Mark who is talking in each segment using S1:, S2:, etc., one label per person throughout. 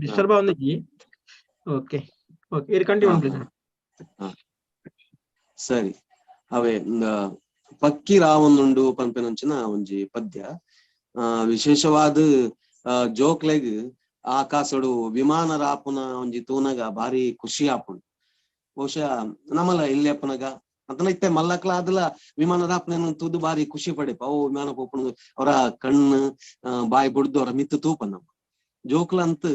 S1: Disturb ಆವೊಂದಿಜ್ಜಿ. Okay okay, ಇರ್ continue please.
S2: ಸರಿ, ಅವೇ ಪಕ್ಕಿ ರಾವೊಂದುಂಡು ಪನ್ಪಿನಂಚಿನ ಒಂಜಿ ಪದ್ಯ. ವಿಶೇಷವಾದ ಜೋಕ್ಲೆಗ್ ಆಕಾಶಡು ವಿಮಾನ ರಾಪುನ ಒಂಜಿ ತೂನಗ ಬಾರಿ ಖುಷಿ ಆಪುಂಡು. ಬಹುಶಃ ನಮಲ ಇಲ್ಲಿ ಅಪ್ಪನಗ ಅಂತನ ಇತ್ತೆ ಮಲ್ಲಕ್ಲ ಆದಲ ವಿಮಾನ ರಾಪುನ ತೂದು ಬಾರಿ ಖುಷಿ ಪಡೆಪ. ಅವು ವಿಮಾನ ಪೋಪುನ ಅವರ ಕಣ್ಣು ಬಾಯಿ ಬುಡ್ದು ಅವರ ಮಿತ್ತು ತೂಪ. ನಮ್ಮ ಜೋಕ್ಲಂತ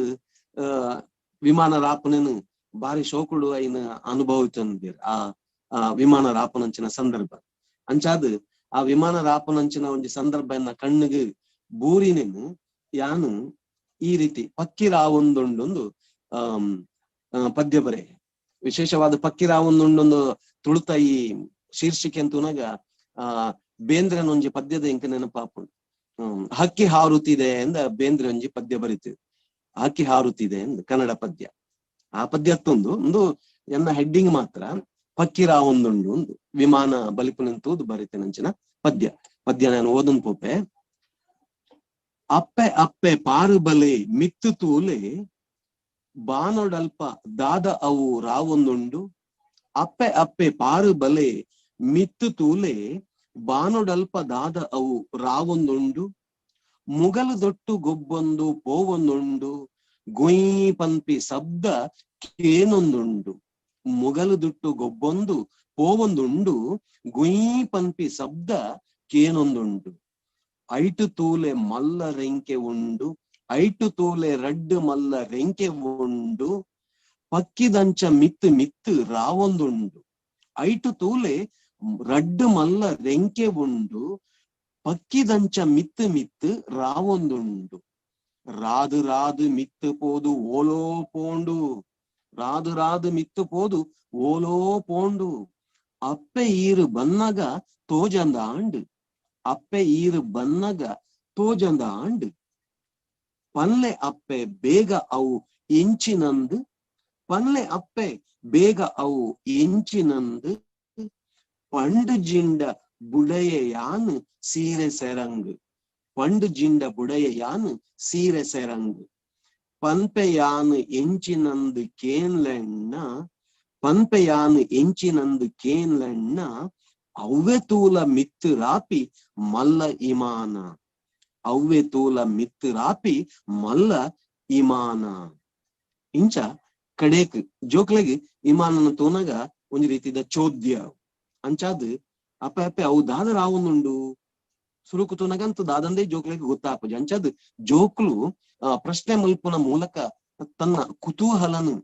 S2: ವಿಮಾನ ರಾಪುನೇನು ಬಾರಿ ಶೋಕುಡು ಐನ ಅನುಭವಿತಂದಿರ್ ಆ ಆ ವಿಮಾನ ರಾಪುನಂಚಿನ ಸಂದರ್ಭ. ಅಂಚಾದ್ ಆ ವಿಮಾನ ರಾಪುನಂಚಿನ ಒಂಜಿ ಸಂದರ್ಭ ಎನ್ನ ಕಣ್ಣಿಗೆ ಬೂರಿನೇನು ಯಾನು ಈ ರೀತಿ ಪಕ್ಕಿ ರಾವೊಂದುಂಡೊಂದು ಪದ್ಯ ಬರೆ. ವಿಶೇಷವಾದ ಪಕ್ಕಿ ರಾವೊಂದುಂಡೊಂದು ತುಳುತ ಈ ಶೀರ್ಷಿಕೆ ಅಂತೂನಾಗ ಬೇಂದ್ರನ ಒಂಜಿ ಪದ್ಯದ ಇಂಕ ನೆನಪಾಪುಂಡು. ಹಕ್ಕಿ ಹಾರುತ್ತಿದೆ ಎಂದ ಬೇಂದ್ರೆ ಒಂಜಿ ಪದ್ಯ ಬರಿತಿದೆ, ಹಕ್ಕಿ ಹಾರುತ್ತಿದೆ ಎಂದು ಕನ್ನಡ ಪದ್ಯ. ಆ ಪದ್ಯ ಅತ್ತೊಂದು ಒಂದು ಎನ್ನ ಹೆಡ್ಡಿಂಗ್ ಮಾತ್ರ ಪಕ್ಕಿ ರಾವೊಂದುಂಡು ಒಂದು ವಿಮಾನ ಬಲಿಪುನಂತೂದು ಬರಿತೇನಂಚಿನ ಪದ್ಯ. ಪದ್ಯ ನಾನು ಓದನ್ ಪೋಪೆ. ಅಪ್ಪೆ ಅಪ್ಪೆ ಪಾರು ಬಲೆ ಮಿತ್ತು ತೂಲೆ, ಬಾನೊಡಲ್ಪ ದಾದ ಅವು ರಾವೊಂದುಂಡು. ಅಪ್ಪೆ ಅಪ್ಪೆ ಪಾರು ಬಲೆ ಮಿತ್ತು ತೂಲೆ, ಬಾನೊಡಲ್ಪ ದಾದ ಅವು ರಾವೊಂದುಂಡು. ಮುಗಲು ದೊಟ್ಟು ಗೊಬ್ಬೊಂದು ಪೋವೊಂದುಂಡು, ಗುಯ್ ಪನ್ಪಿ ಶಬ್ದ ಕೇನೊಂದುಂಡು. ಮುಗಲು ದುಟ್ಟು ಗೊಬ್ಬೊಂದು ಪೋವೊಂದುಂಡು, ಗುಯ್ ಪನ್ಪಿ ಶಬ್ದ ಕೇನೊಂದುಂಡು. ಐಟು ತೂಲೆ ಮಲ್ಲ ರೆಂಕೆ ಉಂಡು, ಐಟು ತೂಲೆ ರಡ್ಡು ಮಲ್ಲ ರೆಂಕೆ ಉಂಡು. ಪಕ್ಕಿದಂಚ ಮಿತ್ತು ಮಿತ್ತು ರಾವೊಂದುಂಡು. ಐಟು ತೂಲೆ ರಡ್ಡು ಮಲ್ಲ ರೆಂಕೆ ಉಂಡು, ಪಕ್ಕಿದಂಚ ಮಿತ್ತು ಮಿತ್ತು ರಾವೊಂದುಂಡು. ರಾದು ರಾದು ಮಿತ್ತು ಪೋದು ಓಲೋ ಪೋಂಡು, ರಾದು ರಾದು ಮಿತ್ತು ಪೋದು ಓಲೋ ಪೋಂಡು. ಅಪ್ಪೆ ಈರು ಬನ್ನಗ ತೋಜಂದ ಆಂಡು, ಅಪ್ಪೆ ಈರು ಬನ್ನಗ ತೋಜಂದ ಆಂಡು. ಪನ್ಲೆ ಅಪ್ಪೆ ಬೇಗ ಅವು ಎಂಚಿನಂದು, ಪನ್ಲೆ ಅಪ್ಪೆ ಬೇಗ ಅವು ಎಂಚಿನಂದು. ಪಂಡು ಜಿಂಡ ಬುಡಯ ಯಾನ್ ಸೀರೆ ಸೆರಂಗ್, ಪಂಡು ಜಿಂಡ ಬುಡಯ ಯಾನ್ ಸೀರೆ ಸೆರಂಗ್. ಪನ್ಪೆ ಯಾನ್ ಎಂಚಿನಂದು ಕೇನ್ಲೆಣ್ಣ, ಪನ್ಪೆ ಯಾನ್ ಎಂಚಿನಂದು ಕೇನ್ಲೆಣ್ಣ. ಅವ್ವೆ ತೂಲ ಮಿತ್ತು ರಾಪಿ ಮಲ್ಲ ಇಮಾನ, ಅವ್ವೆ ತೂಲ ಮಿತ್ತು ರಾಪಿ ಮಲ್ಲ ಇಮಾನ. ಇಂಚ ಕಡೇಕ್ ಜೋಕ್ಲೆಗ್ ಇಮಾನನ ತೂನಗ ಒಂಜಿ ರೀತಿದ ಚೋದ್ಯ. ಅಂಚಾದ್ ಅಪ್ಪೆ ಅಪ್ಪೆ ಅವು ದಾದ ರಾವೊಂದುಂಡು ಸುರುಕು ತೂನಗಂತೂ ದಾದಂದೇ ಜೋಕ್ಲೆಗ್ ಗೊತ್ತಾಪುಜಿ. ಅಂಚಾದ್ ಜೋಕ್ಲು ಪ್ರಶ್ನೆ ಮಲ್ಪುನ ಮೂಲಕ ತನ್ನ ಕುತೂಹಲನು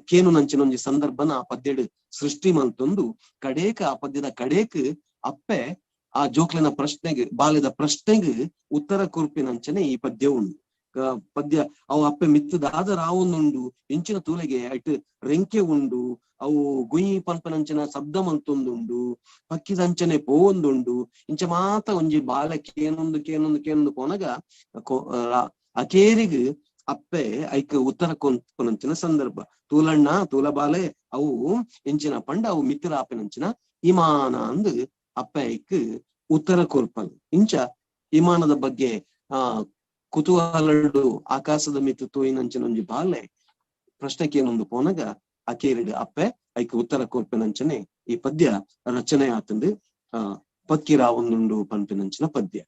S2: ಕೇನುನಂಚಿನ ಒಂಜಿ ಸಂದರ್ಭನ ಆ ಪದ್ಯಡ್ ಸೃಷ್ಟಿ ಮಲ್ತೊಂದು ಕಡೇಕ್ ಆ ಪದ್ಯದ ಕಡೇಕ್ ಅಪ್ಪೆ ಆ ಜೋಕ್ಲೆನ ಪ್ರಶ್ನೆಗೆ, ಬಾಲ್ಯದ ಪ್ರಶ್ನೆಗೆ ಉತ್ತರ ಕೊರ್ಪಿನಂಚನೆ ಈ ಪದ್ಯ ಉಂಡು. ಪದ್ಯ ಅವು ಅಪ್ಪೆ ಮಿತ್ತು ದಾದ ರಾವೊಂದುಂಡು, ಎಂಚಿನ ತೂಲೆಗೆ ಐಟ್ ರೆಂಕೆ ಉಂಡು, ಅವು ಗುಯ್ ಪನ್ಪನಂಚಿನ ಶಬ್ದ ಮಲ್ತೊಂದುಂಡು, ಪಕ್ಕಿದಂಚನೆ ಪೋವೊಂದುಂಡು. ಇಂಚ ಮಾತ ಒಂಜಿ ಬಾಲೆ ಕೇನೊಂದು ಕೇನೊಂದು ಕೇನೊಂದು ಪೋನಗ ಅಕೇರಿಗ್ ಅಪ್ಪೆ ಐಕ್ ಉತ್ತರ ಕೊನ್ಪುನಂಚಿನ ಸಂದರ್ಭ. ತೂಲಣ್ಣ ತೂಲ ಬಾಲೆ ಅವು ಎಂಚಿನ ಪಂಡ ಅವು ಮಿತ್ರರಾಪಿನಂಚಿನ ಇಮಾನ ಅಂದ್ ಅಪ್ಪೆ ಐಕ್ ಉತ್ತರ ಕೊರ್ಪಲ್. ಇಂಚ ಇಮಾನದ ಬಗ್ಗೆ ಕುತೂಹಲಡು ಆಕಾಶದ ಮಿತ್ತು ತೋಯಿನಂಚಿನ ಒಂಜಿ ಬಾಲೆ ಪ್ರಶ್ನೆ ಕೇನೊಂದು ಪೋನಗ ಅಕೇರಿಡ್ ಅಪ್ಪೆ ಐಕ್ ಉತ್ತರ ಕೊರ್ಪಿನಂಚನೆ ಈ ಪದ್ಯ ರಚನೆ ಆತಂದು. ಪಕ್ಕಿರಾವೊಂದುಂಡು ಪನ್ಪಿನಂಚಿನ ಪದ್ಯ.